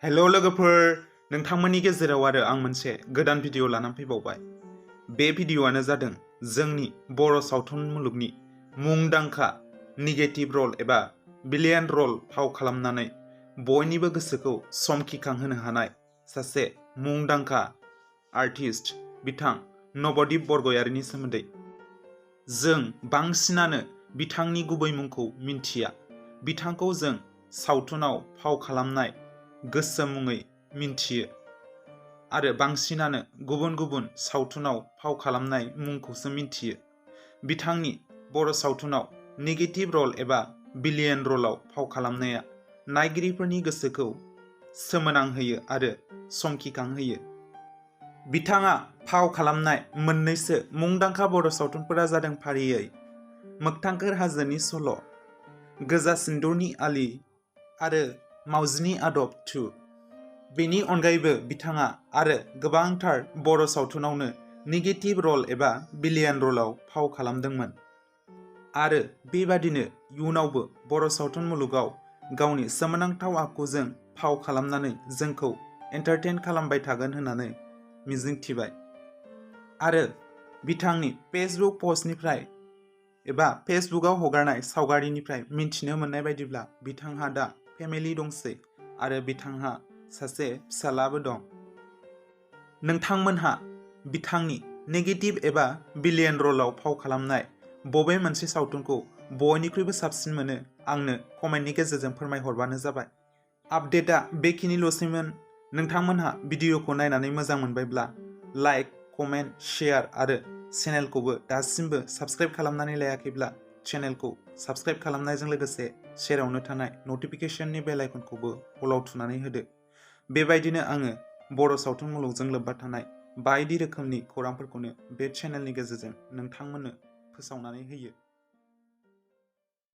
हेल' लोगोफोर, नोंथांमोननि गेजेराव आरो आं मोनसे गोदान भिडिअ लानानै फैबावबाय। बे भिडिअआनो जादों जोंनि बर' सावथुन मुलुगनि मुंदांखा नेगेटिभ रल एबा भिलेन रल फाव खालामनानै बयनिबो गोसोखौ समखिखांहोनो हानाय सासे मुंदांखा आर्टिस्ट बिथां नबदीप बरगयारीनि सोमोन्दै। जों बांसिनानो बिथांनि गुबै मुंखौ मिन्थिया। बिथांखौ जों सावथुनाव फाव खालामनाय गोसोम मुङै मिन्थियो आरो बांसिनानो गुबुन गुबुन सावथुनाव फाव खालामनाय मुंखौसो मिन्थियो। बिथांनि बर' सावथुनाव नेगेटिभ रल एबा भिलेन रलाव फाव खालामनाया नायगिरिफोरनि गोसोखौ सोमोनांहोयो आरो समखिखांहोयो। बिथाङा फाव खालामनाय मोन्नैसो मुंदांखा बर' सावथुनफोरा जादों फारियै मोगथांखोर हाजोनि सल', गोजा सिन्दुरनि आलि आरो मावजिनि आदब 2। बेनि अनगायैबो बिथाङा आरो गोबांथार बर' सावथुनावनो नेगेटिभ रल एबा भिलेन रलाव फाव खालामदोंमोन आरो बेबादिनो इयुनावबो बर' सावथुन मुलुगाव गावनि सोमोनांथाव आखुजों फाव खालामनानै जोंखौ एन्टारटेन खालामबाय थागोन होननानै मिजिंथिबाय। आरो बिथांनि फेसबुक पस्टनिफ्राय एबा फेसबुकआव हगारनाय सावगारिनिफ्राय मिन्थिनो मोननाय बायदिब्ला बिथांहा दा फेमिलि दंसै आरो बिथांहा सासे फिसालाबो दं। नोंथांमोनहा बिथांनि नेगेटिभ एबा भिलेन रलाव फाव खालामनाय बबे मोनसे सावथुनखौ बयनिख्रुइबो साबसिन मोनो आंनो कमेन्टनि गेजेरजों फोरमायहरबानो जाबाय। आपडेटआ बेखिनिल'सैमोन। नोंथांमोनहा भिडिअखौ नायनानै मोजां मोनबायब्ला लाइक, कमेन्ट, शेयार आरो चेनेलखौबो दासिमबो साबस्क्राइब खालामनानै लायाखैब्ला चेनेलखौ साबस्क्राइब खालामनायजों लोगोसे सेरावनो थानाय नटिफिकेशननि बेल आइकनखौबो अलाव थुनानै होदो। बेबायदिनो आङो बर' सावथुन मुलुगजों लोब्बा थानाय बायदि रोखोमनि खौरांफोरखौनो बे चेनेलनि गेजेरजों नोंथांमोननो फोसावनानै होयो।